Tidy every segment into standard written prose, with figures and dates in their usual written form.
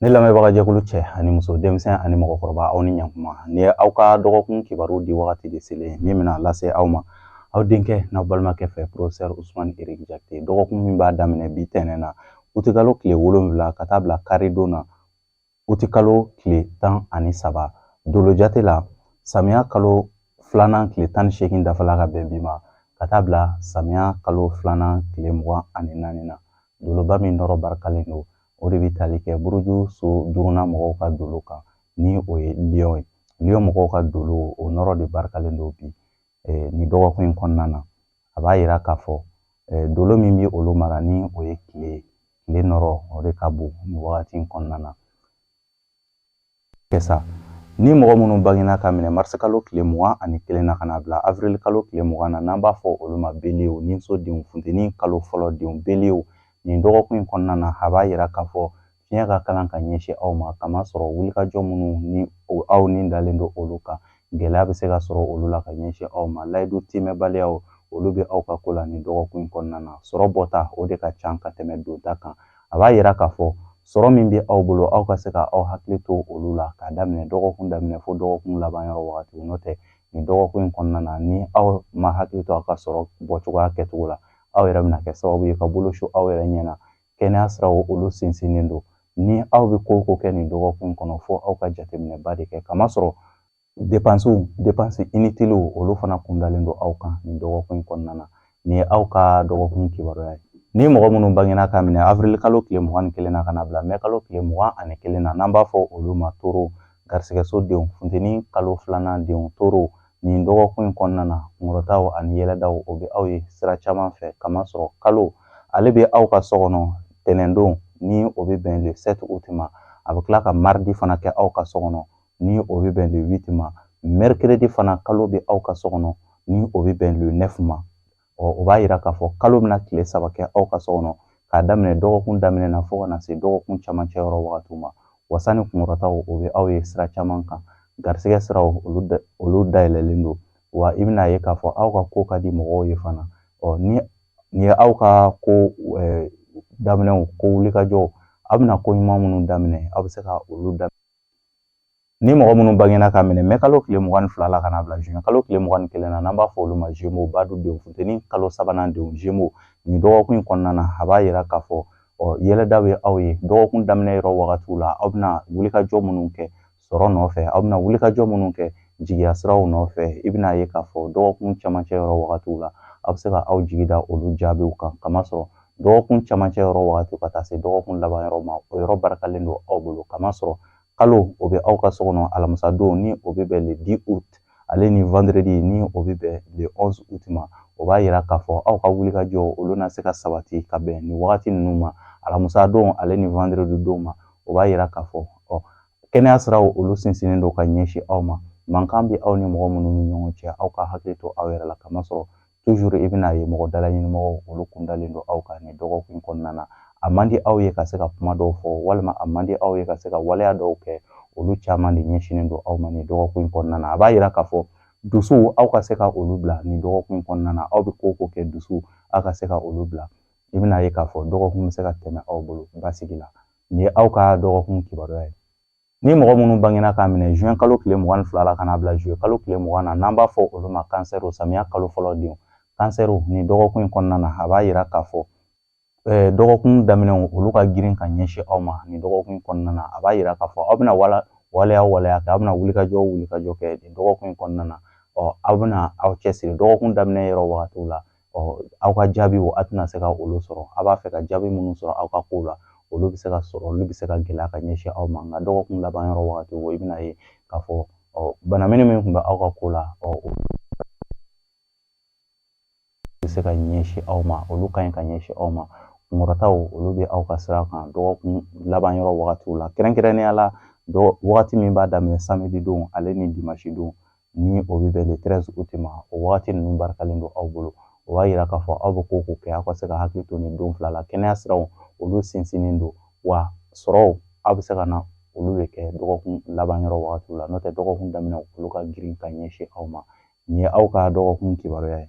Ne lamɛnbagajɛkulu cɛ ani muso, denmisɛn ani mɔgɔkɔrɔba, aw ni ɲankuma. Nin ye aw ka dɔgɔkun kibaru di wagati de selen min bɛna lase aw ma aw denkɛ n'aw balimakɛ fɛ, professeur Usumani Eric Jakite. Dɔgɔkun min b'a daminɛ bi tɛnɛn na, utikalo tile 7, ka taa bila karidon na, utikalo tile 13. Dolo jate la, samiya kalo filanan tile 18 dafala ka bɛn bi ma, ka taa bila samiya kalo filanan tile 24 na. Doloba min nɔrɔ barikalen don, o de bɛ tali kɛ buruju so duurunan mɔgɔw ka dolo kan, ni o ye lion ye. Lion mɔgɔw ka dolo, o nɔrɔ de barikalen don bi nin dɔgɔkun in kɔnɔna na. A b'a yira k'a fɔ dolo min bɛ olu mara, ni o ye tile ye, tile nɔrɔ, o de ka bon nin wagati in kɔnɔna na. Kɛ sa, ni mɔgɔ minnu bangena ka minɛ marisikalo tile 21 na ka na bila avril kalo tile 20 na, n'an b'a fɔ olu ma beliew, ninso denw, funteni kalo fɔlɔ denw, beliew, nin dɔgɔkun in kɔnɔna na, a b'a yira k'a fɔ fiɲɛ ka kalan ka ɲɛsin aw ma, kamasɔrɔ wulikajɔ minnu ni aw ni dalen don olu kan, gɛlɛya bɛ se ka sɔrɔ olu la ka ɲɛsin aw ma. Layidu timɛbaliyaw, olu bɛ aw ka ko la nin dɔgɔkun in kɔnɔna na. Sɔrɔ bɔta, o de ka ca ka tɛmɛ donta kan. A b'a yira k'a fɔ sɔrɔ min bɛ aw bolo, aw ka se ka aw hakili to olu la k'a daminɛ dɔgɔkun daminɛ fo dɔgɔkun laban yɔrɔ wagati. N'o tɛ, nin dɔgɔkun in kɔnɔna na, ni aw ma hakili to aw ka sɔrɔ bɔcogoya kɛcogo la, aw yɛrɛ bɛna kɛ sababu ye ka bolo su aw yɛrɛ ɲɛ na. Kɛnɛya siraw, olu sinsinnen don. Ni aw bɛ ko o ko kɛ nin dɔgɔkun kɔnɔ, fo aw ka jateminɛba de kɛ, kamasɔrɔ dépenses, dépenses inutiles, olu fana kundalen don aw kan nin dɔgɔkun in kɔnɔna na. Nin ye aw ka dɔgɔkun kibaruya ye. Ni mɔgɔ minnu bangena ka minɛ avril kalo tile 21 na ka na bila mɛ kalo tile 21 na, n'an b'a fɔ olu ma toro, garisigɛso denw, funteni kalo filanan denw, toro, nin dɔgɔkun in kɔnɔna na, kunkɔrɔtaw ani yɛlɛdaw, o bɛ aw ye sira caman fɛ, kamasɔrɔ kalo ale bɛ aw ka so kɔnɔ tɛnɛndon, ni o bɛ bɛn le 7 août ma. A bɛ tila ka mardi fana kɛ aw ka so kɔnɔ, ni o bɛ bɛn le 8 ma. Mercredi fana, kalo bɛ aw ka so kɔnɔ, ni o bɛ bɛn le 9 ma. Ɔ, o b'a yira k'a fɔ kalo bɛna tile 3 kɛ aw ka so kɔnɔ, k'a daminɛ dɔgɔkun daminɛ na fo ka na se dɔgɔkun camancɛ yɔrɔ wagatiw ma. Wasa ni kunkɔrɔtaw, o bɛ aw ye sira caman kan. Garisigɛ siraw, olu dayɛlɛlen don. Wa i bɛna ye k'a fɔ aw ka ko ka di mɔgɔw ye fana. Ɔ, ni nin ye aw ka ko daminɛw, ko wulikajɔw, aw bɛna ko ɲuman minnu daminɛ, aw bɛ se ka olu daminɛ. Ni mɔgɔ minnu bangena ka minɛ mɛ kalo tile 22 la ka na bila juin kalo tile 21 na, n'an b'a fɔ olu ma Gémeaux, badu denw, funteni kalo sabanan denw, Gémeaux, nin dɔgɔkun in kɔnɔna na, a b'a yira k'a fɔ ɔ, yɛlɛda bɛ aw ye. Dɔgɔkun daminɛ yɔrɔ wagatiw la, aw bɛna wulikajɔ minnu kɛ sɔrɔ nɔfɛ, aw bɛna wulikajɔ minnu kɛ jigiya siraw nɔfɛ, i bɛna ye k'a fɔ dɔgɔkun camancɛ yɔrɔ wagatiw la, aw bɛ se ka aw jigi da olu jaabiw kan, kamasɔrɔ dɔgɔkun camancɛ yɔrɔ wagatiw ka taa se dɔgɔkun laban yɔrɔ ma, o yɔrɔ barikalen don aw bolo, kamasɔrɔ kalo o bɛ aw ka so kɔnɔ alamisa don, ni o bɛ bɛn le 10 août, ale ni vendredi, ni o bɛ bɛn le 11 août ma. O b'a yira k'a fɔ aw ka wulikajɔ, olu na se ka sabati ka bɛn nin wagati ninnu ma, alamisa don ale ni vendredi don ma. O b'a yira k'a fɔ ɔ, kɛnɛya siraw, olu sinsinnen don ka ɲɛsin aw ma. Mankan bɛ aw ni mɔgɔ minnu ni ɲɔgɔn cɛ, aw ka hakili to aw yɛrɛ la, kamasɔrɔ toujours i bɛna ye mɔgɔ dalaɲinimɔgɔw, olu kundalen don aw kan nin dɔgɔkun kɔnɔna na. A man di aw ye ka se ka kuma dɔw fɔ, walima a man di aw ye ka se ka waleya dɔw kɛ, olu caman de ɲɛsinnen don aw ma nin dɔgɔkun in kɔnɔna na. A b'a yira k'a fɔ dusu, aw ka se ka olu bila nin dɔgɔkun kɔnɔna na. Aw bɛ ko o ko kɛ, dusu, aw ka se ka olu bila. I bɛna ye k'a fɔ dɔgɔkun bɛ se ka tɛmɛ aw bolo basigi la. Nin ye aw ka dɔgɔkun kibaruya ye. Ni mɔgɔ minnu bangena k'a minɛ juin kalo tile 22 la ka na bila juillet kalo tile 20 na, n'an b'a fɔ olu ma kansɛriw, samiya kalo fɔlɔ denw, kansɛriw, nin dɔgɔkun in kɔnɔna na, a b'a yira k'a fɔ dɔgɔkun daminɛw, olu ka girin ka ɲɛsin aw ma nin dɔgɔkun in kɔnɔna na. A b'a yira k'a fɔ aw bɛna waleya waleya kɛ, aw bɛna wulikajɔ wulikajɔ kɛ nin dɔgɔkun in kɔnɔna na. Ɔ, aw bɛna aw cɛsiri dɔgɔkun daminɛ yɔrɔ wagatiw la. Ɔ, aw ka jaabiw, a tɛna se ka olu sɔrɔ. A b'a fɛ ka jaabi minnu sɔrɔ aw ka kow la, olu bɛ se ka sɔrɔ, olu bɛ se ka gɛlɛya ka ɲɛsin aw ma. Nka dɔgɔkun laban yɔrɔ wagatiw, i bɛna ye k'a fɔ ɔ, bana minnu tun bɛ aw ka ko la, ɔ, olu bɛ se ka ɲɛsin aw ma, olu ka ɲi ka ɲɛsin aw ma. Kunkɔrɔtaw, olu bɛ aw ka sira kan dɔgɔkun laban yɔrɔ wagatiw la, kɛrɛnkɛrɛnnenya la wagati min b'a daminɛ samedi don ale ni dimanche don, ni o bɛ bɛn le 13 août ma. O wagati ninnu barikalen don aw bolo. O b'a yira k'a fɔ aw bɛ ko o ko kɛ, aw ka se ka hakili to nin don fila la. Kɛnɛya siraw, olu sinsinnen don. Wa sɔrɔw, aw bɛ se ka na olu de kɛ dɔgɔkun laban yɔrɔ wagatiw la. N'o tɛ, dɔgɔkun daminɛ, olu ka girin ka ɲɛsin aw ma. Nin ye aw ka dɔgɔkun kibaruya ye.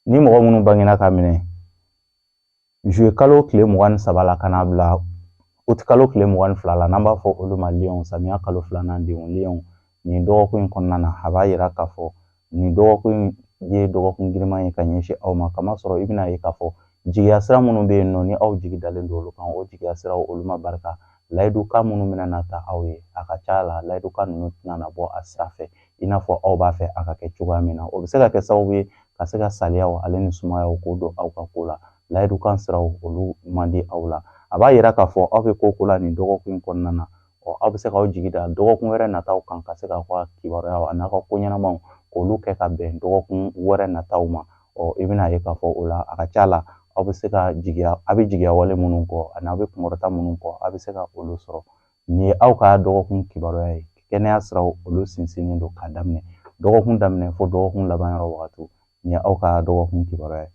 Ni mɔgɔ minnu bangena ka minɛ juillet kalo tile 23 la ka n'a bila Utikalo tile 22 la, n'an b'a fɔ olu ma Lion, samiya kalo filanan denw Lion, nin dɔgɔkun in kɔnɔna na, a b'a yira k'a fɔ nin dɔgɔkun in ye dɔgɔkun giriman ye ka ɲɛsin aw ma. Kamasɔrɔ i bɛna ye k'a fɔ jigiya sira minnu bɛ yen nɔ, ni aw jigi dalen don olu kan, o jigiya siraw olu ma barika. Layidukan minnu bɛna na ta aw ye, a ka ca la layidukan ninnu tɛna na bɔ a sira fɛ i n'a fɔ aw b'a fɛ a ka kɛ cogoya min na. O bɛ se ka kɛ sababu ye ka se ka saliyaw ale ni sumayaw k'o don aw ka ko la. Layidukan siraw olu man di aw la. A b'a yira k'a fɔ aw bɛ ko ko la nin dɔgɔkun in kɔnɔna na, aw bɛ se k'aw jigi da dɔgɔkun wɛrɛ nataw kan ka se k'aw ka kibaruyaw ani aw ka ko ɲɛnamaw k'olu kɛ ka bɛn dɔgɔkun wɛrɛ nataw ma. I bɛna ye k'a fɔ o la, a ka ca la aw bɛ se ka jigiya, aw bɛ jigiya wale minnu kɔ ani aw bɛ kunkɔrɔta minnu kɔ, aw bɛ se ka olu sɔrɔ. Nin ye aw ka dɔgɔkun kibaruya ye. Kɛnɛya siraw olu sinsinnen don k'a daminɛ dɔgɔkun daminɛ fo dɔgɔkun laban yɔrɔ wagatiw. Nin ye aw ka dɔgɔkun kibaruya ye.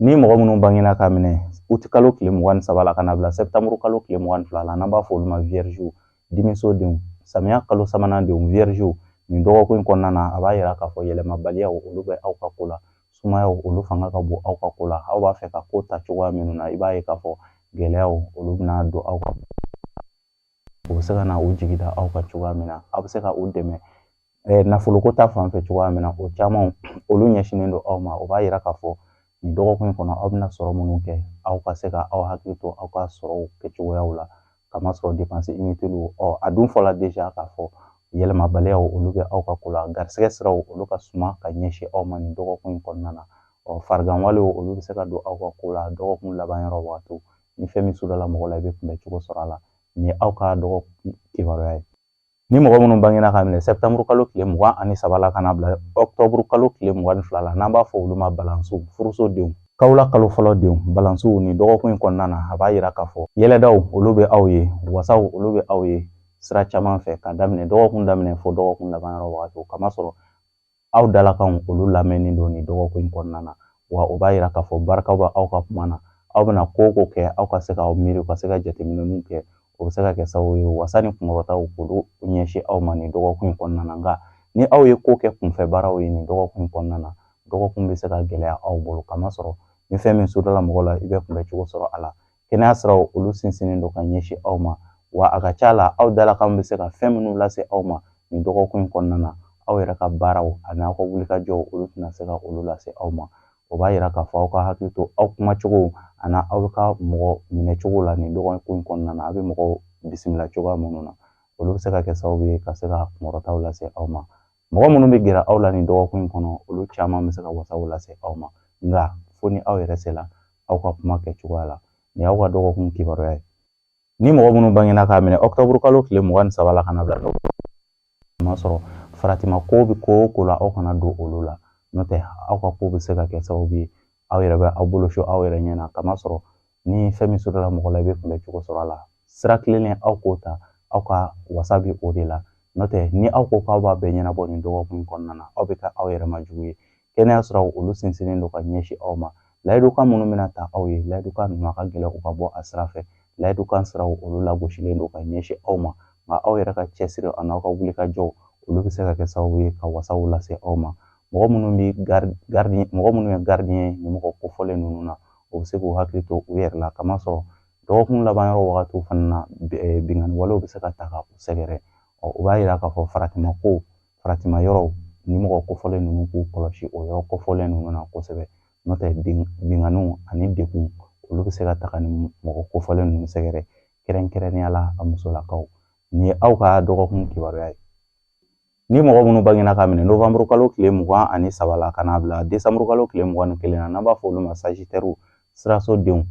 Ni mɔgɔ minnu bangena k'a minɛ utikalo tile 23 la ka na bila sɛptanburu kalo tile 22 la, n'an b'a fɔ olu ma viergew, dimiso denw, samiya kalo sabanan denw viergew, nin dɔgɔkun in kɔnɔna na, a b'a yira k'a fɔ yɛlɛmabaliyaw olu bɛ aw ka ko la. Sumayaw olu fanga ka bon aw ka ko la. Aw b'a fɛ ka ko ta cogoya minnu na, i b'a ye k'a fɔ gɛlɛyaw olu bɛna don aw ka, u bɛ se ka na u jigi da aw kan cogoya min na, aw bɛ se ka u dɛmɛ nafoloko ta fan fɛ cogoya min na, o caman olu ɲɛsinnen don aw ma. O b'a yira k'a fɔ nin dɔgɔkun in kɔnɔ, aw bɛna sɔrɔ minnu kɛ, aw ka se ka aw hakili to aw ka sɔrɔw kɛcogoyaw la, kamasɔrɔ dépense inutile. A dun fɔla déjà k'a fɔ yɛlɛmabaliyaw olu bɛ aw ka ko la. Garisɛgɛ siraw olu ka suma ka ɲɛsin aw ma nin dɔgɔkun in kɔnɔna na. Fariganwalew olu bɛ se ka don aw ka ko la dɔgɔkun laban yɔrɔ wagatiw. Ni fɛn min sudala mɔgɔ la, i bɛ kunbɛ cogo sɔrɔ a la. Nin ye aw ka dɔgɔkun kibaruya ye. Ni mɔgɔ minnu bangena k'a minɛ sɛptanburu kalo tile 23 la ka na bila ɔktɔburu kalo tile 22 la, n'an b'a fɔ olu ma balansiw, furuso denw, kawula kalo fɔlɔ denw balansiw, nin dɔgɔkun in kɔnɔna na, a b'a yira k'a fɔ yɛlɛdaw olu bɛ aw ye, wasaw olu bɛ aw ye sira caman fɛ ka daminɛ dɔgɔkun daminɛ fo dɔgɔkun laban yɔrɔ wagatiw. Kamasɔrɔ aw dalakanw olu lamɛnni don nin dɔgɔkun in kɔnɔna na, wa o b'a yira k'a fɔ barika bɛ aw ka kuma na. Aw bɛna ko o ko kɛ, aw ka se k'aw miiri ka se ka jateminɛniw kɛ, o bɛ se ka kɛ sababu ye wasa ni kunkɔrɔtaw k'olu ɲɛsin aw ma nin dɔgɔkun in kɔnɔna na. Nka ni aw ye ko kɛ kunfɛ baaraw ye nin dɔgɔkun in kɔnɔna na, dɔgɔkun bɛ se ka gɛlɛya aw bolo, kamasɔrɔ ni fɛn min sudala mɔgɔ la, i bɛ kunbɛ cogo sɔrɔ a la. Kɛnɛya siraw olu sinsinnen don ka ɲɛsin aw ma, wa a ka ca la aw dalakan bɛ se ka fɛn minnu lase aw ma nin dɔgɔkun in kɔnɔna na, aw yɛrɛ ka baaraw ani aw ka wulikajɔw olu tɛna se ka olu lase aw ma. O b'a yira k'a fɔ aw ka hakili to aw kumacogo ani aw ka mɔgɔ minɛcogo la nin dɔgɔkun in kɔnɔna na. Aw bɛ mɔgɔw bisimila cogoya minnu na, olu bɛ se ka kɛ sababu ye ka se ka kunkɔrɔtaw lase aw ma. Mɔgɔ minnu bɛ gɛrɛ aw la nin dɔgɔkun in kɔnɔ, olu caman bɛ se ka wasaw lase aw ma, nka fo ni aw yɛrɛ sela aw ka kuma kɛ cogoya la. Nin y'aw ka dɔgɔkun kibaruya ye. Ni mɔgɔ minnu bangena k'a minɛ ɔktɔburu kalo tile 23 la ka na bila sɔrɔ faratima ko bɛ ko o ko la, aw kana don olu la, n'o tɛ aw ka ko bɛ se ka kɛ sababu ye aw yɛrɛ bɛ aw bolo su aw yɛrɛ ɲɛ na. Kamasɔrɔ ni fɛn min sɔrɔla mɔgɔ la, i bɛ kunbɛ cogo sɔrɔ a la. Sira tilennen aw k'o ta, aw ka wasa bɛ o de la. N'o tɛ ni aw ko k'aw b'a bɛɛ ɲɛnabɔ nin dɔgɔkun in kɔnɔna na, aw bɛ kɛ aw yɛrɛ ma jugu ye. Kɛnɛya siraw olu sinsinnen don ka ɲɛsin aw ma. Layidukan minnu bɛna ta aw ye, layidukan ninnu a ka gɛlɛn u ka bɔ a sira fɛ. Layidukan siraw olu lagosilen don ka ɲɛsin aw ma, nka aw yɛrɛ ka cɛsiri ani aw ka wulikajɔw olu bɛ se ka kɛ sababu ye ka wasaw lase aw ma. Mɔgɔ minnu bɛ gardien, mɔgɔ minnu ye gardien ye nin mɔgɔ kofɔlen ninnu na, o bɛ se k'u hakili to u yɛrɛ la, kamasɔrɔ dɔgɔkun laban yɔrɔ wagatiw fana na, binkanni walew bɛ se ka ta ka u sɛgɛrɛ. O b'a yira k'a fɔ faratima ko, faratima yɔrɔw, ni mɔgɔ kofɔlen ninnu k'u kɔlɔsi o yɔrɔ kofɔlen ninnu na kosɛbɛ. N'o tɛ binkanniw ani degun olu bɛ se ka taga ni mɔgɔ kofɔlen ninnu sɛgɛrɛ, kɛrɛnkɛrɛnnenya la a musolakaw. Nin ye aw ka dɔgɔkun kibaruya ye. Ni mɔgɔ minnu bangena k'a minɛ novanburu kalo tile 23 la ka n'a bila desanburu kalo tile 21 na, n'an b'a fɔ olu ma sagitɛriw, siraso denw,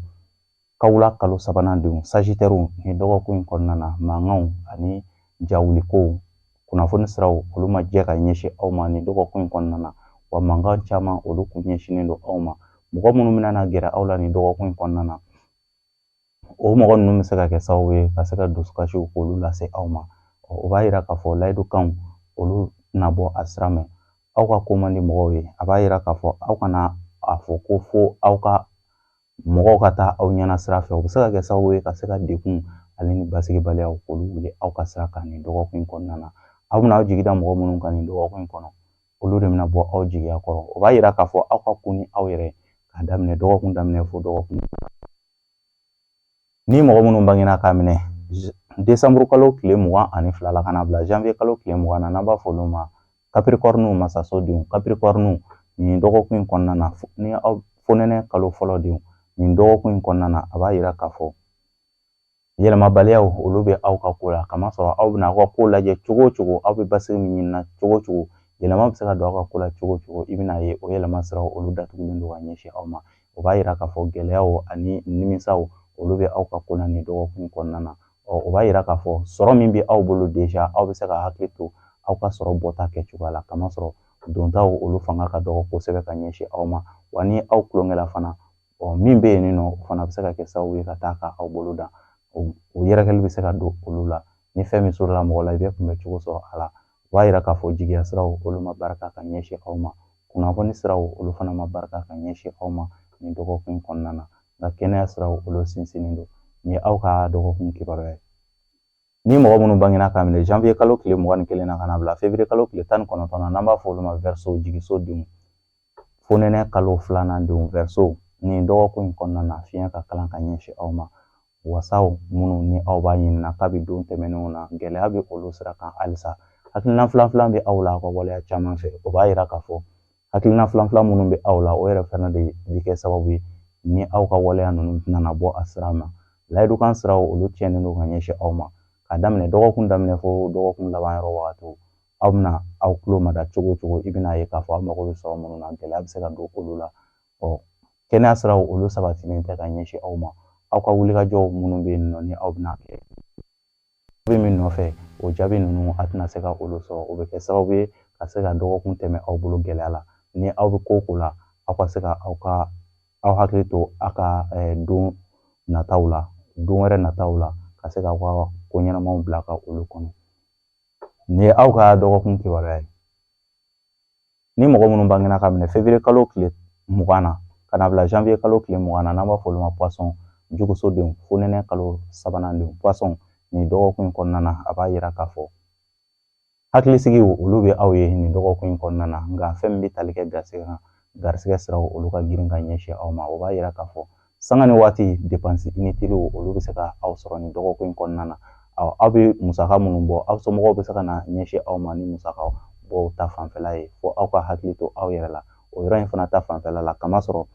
kawula kalo sabanan denw sagitɛriw, nin dɔgɔkun in kɔnɔna na, mankanw ani jawulikow, kunnafoni siraw olu ma jɛ ka ɲɛsin aw ma nin dɔgɔkun in kɔnɔna na, wa mankan caman olu kun ɲɛsinnen don aw ma. Mɔgɔ minnu bɛna na gɛrɛ aw la nin dɔgɔkun in kɔnɔna na, o mɔgɔ ninnu bɛ se ka kɛ sababu ye ka se ka dusukasiw k'olu lase aw ma. O b'a yira k'a fɔ layidukanw olu tɛna bɔ a sira mɛn. Aw ka ko man di mɔgɔw ye. A b'a yira k'a fɔ aw kana a fɔ ko fo aw ka mɔgɔw ka taa aw ɲɛna sira fɛ. O bɛ se ka kɛ sababu ye ka se ka degun ale ni basigibaliyaw k'olu wuli aw ka sira kan nin dɔgɔkun in kɔnɔna na. Aw bɛna aw jigi da mɔgɔ minnu kan nin dɔgɔkun in kɔnɔ, olu de bɛna bɔ aw jigiya kɔrɔ. O b'a yira k'a fɔ aw ka kun ni aw yɛrɛ k'a daminɛ dɔgɔkun daminɛ fo dɔgɔkun. Ni mɔgɔ minnu bangena k'a minɛ desanburu kalo tile 22 la ka na bila janvier kalo tile 20 na, n'an b'a fɔ olu ma Capricorne masaso denw. Capricorne, nin dɔgɔkun in kɔnɔna na, ni aw fonɛnɛ kalo fɔlɔ denw, nin dɔgɔkun in kɔnɔna na, a b'a yira k'a fɔ yɛlɛmabaliyaw olu bɛ aw ka ko la, kamasɔrɔ aw bɛna aw ka ko lajɛ cogo o cogo, aw bɛ basigi min ɲini cogo o cogo, yɛlɛma bɛ se ka don aw ka ko la cogo o cogo, i bɛna ye o yɛlɛma siraw olu datugulen don ka ɲɛsin aw ma. O b'a yira k'a fɔ gɛlɛyaw ani nimisaw olu bɛ aw ka ko la nin dɔgɔkun kɔnɔna na. Ɔ, o b'a yira k'a fɔ sɔrɔ min bɛ aw bolo déjà, aw bɛ se ka hakili to aw ka sɔrɔ bɔta kɛcogoya la, kamasɔrɔ dontaw olu fanga ka dɔgɔ kosɛbɛ ka ɲɛsin aw ma. Wa ni aw tulonkɛla fana, ɔ, min bɛ yen nɔ, o fana bɛ se ka kɛ sababu ye ka taa ka aw bolo dan, o yɛrɛkɛli bɛ se ka don olu la. Ni fɛn min sɔrɔla mɔgɔ la, i bɛ kunbɛ cogo sɔrɔ a la. O b'a yira k'a fɔ jigiya siraw olu ma barika ka ɲɛsin aw ma, kunnafoni siraw olu fana ma barika ka ɲɛsin aw ma nin dɔgɔkun kɔnɔna na, nka kɛnɛya siraw olu sinsinnen don. Nin ye aw ka dɔgɔkun kibaruya ye. Ni mɔgɔ minnu bangena k'a minɛ janvier kalo tile 21 na ka na bila février kalo tile 19 na, n'an b'a fɔ olu ma Verseau jigiso denw, fonɛnɛ kalo filanan denw, Verseau, nin dɔgɔkun in kɔnɔna na, fiɲɛ ka kalan ka ɲɛsin aw ma. Wasaw minnu ni aw b'a ɲinina kabi don tɛmɛnenw na, gɛlɛya bɛ olu sira kan halisa. Hakilina filan filan bɛ aw la aw ka waleya caman fɛ. O b'a yira k'a fɔ hakilina filan filan minnu bɛ aw la, o yɛrɛ fana de bɛ kɛ sababu ye ni aw ka waleya ninnu tɛna na bɔ a sira ma. Layidukan siraw olu tiɲɛnen don ka ɲɛsin aw ma. K'a daminɛ dɔgɔkun daminɛ fo dɔgɔkun laban yɔrɔ wagatiw, aw bɛna aw tulo mada cogo o cogo, i bɛna ye k'a fɔ aw mago bɛ sɔrɔ minnu na, gɛlɛya bɛ se ka don olu la. Ɔ, kɛnɛya siraw olu sabatilen tɛ ka ɲɛsin aw ma. Aw ka wulikajɔw minnu bɛ yen nɔ, ni aw bɛna kɛ jaabi min nɔfɛ, o jaabi ninnu a tɛna se ka olu sɔrɔ. O bɛ kɛ sababu ye ka se ka dɔgɔkun tɛmɛ aw bolo gɛlɛya la. Ni aw bɛ ko o ko la, aw ka se ka aw ka aw hakili to aw ka don nataw la, don wɛrɛ nataw la, ka se k'aw ka ko ɲɛnamaw bila ka olu kɔnɔ. Nin ye aw ka dɔgɔkun kibaruya ye. Ni mɔgɔ minnu bangena ka minɛ février kalo tile 20 na ka na bila janvier kalo tile 20 na, n'an b'a fɔ olu ma Poisson juguso denw, fonɛnɛ kalo sabanan denw, Poisson, nin dɔgɔkun in kɔnɔna na, a b'a yira k'a fɔ hakilisigiw olu bɛ aw ye nin dɔgɔkun in kɔnɔna na, nka fɛn min bɛ tali kɛ garisɛgɛ kan, garisɛgɛ siraw olu ka girin ka ɲɛsin aw ma. O b'a yira k'a fɔ sanga ni waati dépense inutile olu bɛ se ka aw sɔrɔ nin dɔgɔkun in kɔnɔna na. Aw bɛ musaka minnu bɔ, aw somɔgɔw bɛ se ka na ɲɛsin aw ma ni musaka bɔw ta fanfɛla ye, fo aw ka hakili to aw yɛrɛ la o yɔrɔ in fana ta fanfɛla la, kamasɔrɔ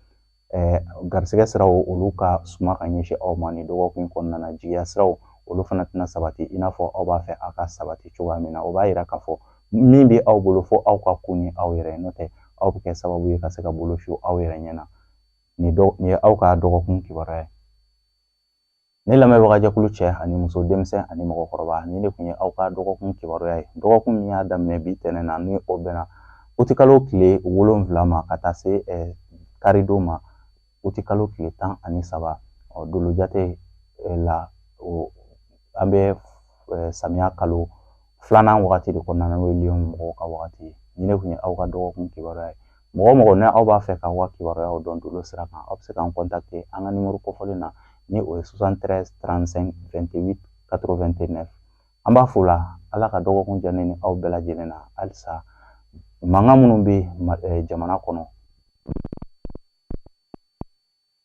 garisɛgɛ siraw olu ka suma ka ɲɛsin aw ma nin dɔgɔkun in kɔnɔna na. Jigiya siraw olu fana tɛna sabati i n'a fɔ aw b'a fɛ aw ka sabati cogoya min na. O b'a yira k'a fɔ min bɛ aw bolo, fo aw ka kun ni aw yɛrɛ ye, n'o tɛ aw bɛ kɛ sababu ye ka se ka bolo su aw yɛrɛ ɲɛ na. Nin ye aw ka dɔgɔkun kibaruya ye. Ne lamɛnbagajɛkulu cɛ ani muso, denmisɛn ani mɔgɔkɔrɔba, nin de tun ye aw ka dɔgɔkun kibaruya ye, dɔgɔkun min y'a daminɛ bi tɛnɛn na, ni o bɛnna utikalo tile 7 ma, ka taa se karidon ma, utikalo tile 13. Ɔ, dolo jate la, o an bɛ samiya kalo filanan wagati de kɔnɔna na, n'o ye Lion mɔgɔw ka wagati ye. Nin de tun ye aw ka dɔgɔkun kibaruya ye. Mɔgɔ o mɔgɔ ni aw b'a fɛ k'aw ka kibaruyaw dɔn dolo sira kan, aw bɛ se k'an contacter an ka numéro kofɔlen na, ni o ye 73 35 28 89. An b'a fo la Ala ka dɔgɔkun diya ne ni aw bɛɛ lajɛlen na. Halisa mankan minnu bɛ jamana kɔnɔ.